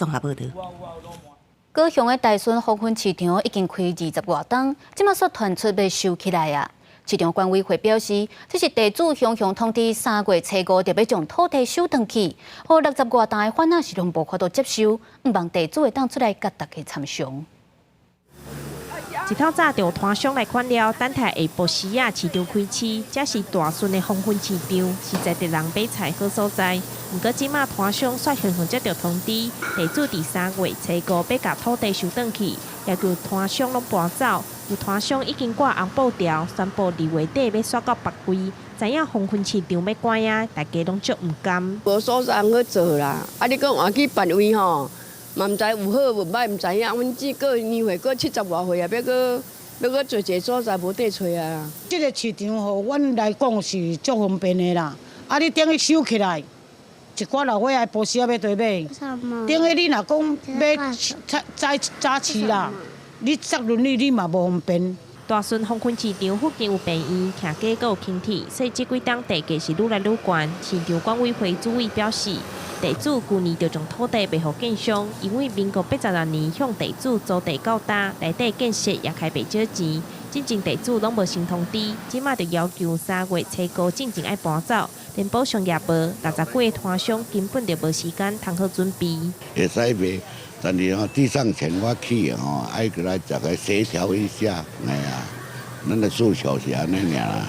綜合報導。高雄的大順黃昏市場已經開二十外冬，這馬煞傳出欲收起來啊！市場管委會表示，這是地主雄雄通知3月初五就欲將土地收轉去，予六十外擔的販仔是攏無法度接收，向望地主會當出來共大家參詳。一透早就有攤商來看了，等待下晡時仔市場開市，這是大順的黃昏市場，是在地人買菜好所在。毋過這馬攤商煞雄雄接著通知，地主佇3月初五欲共土地收轉去，要求攤商攏搬走。有攤商已經掛紅布條，宣布2月底欲徙到別位，知影黃昏市場欲關啊，大家攏足毋甘。無所在通好做啦，啊！你講換去別位吼，嘛毋知有好無䆀，毋知影。阮這過年歲過七十外歲啊，欲閣欲閣做一个所在無地揣啊。這个市場予阮來講是足方便的啦。啊，你等於收起來，一寡老歲仔晡時仔欲佗買。等於你若講欲早早市啦，你坐輪椅你嘛無方便。大順黃昏市場附近有病院，徛街閣有輕鐵，所以這幾冬地價是愈來愈懸。市場管委會主委表示，地主舊年就將土地賣予建商，因為民國86年向地主租地到今，內底建設也開袂少錢。進前地主攏無先通知，這馬就要求3月初五進前愛搬走，連補償也無，六十幾个攤商根本就無時間通好準備。會使賣，但是吼地上權我去吼，愛過來逐个協調一下，哎呀，咱的訴求是按呢爾啦。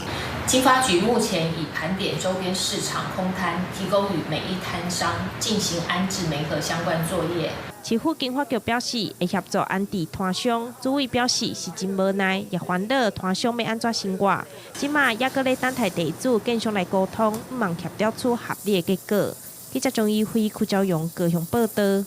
經發局目前已盤點周邊市場空攤，提供與每一攤商進行安置媒合相關作業。市府經發局表示會協助安置攤商，主委表示是真無奈，也煩惱攤商欲按怎生活。這馬猶閣咧等待地主建商來溝通，向望協調出合理的結果。記者張怡輝、柯昭陽高雄報導。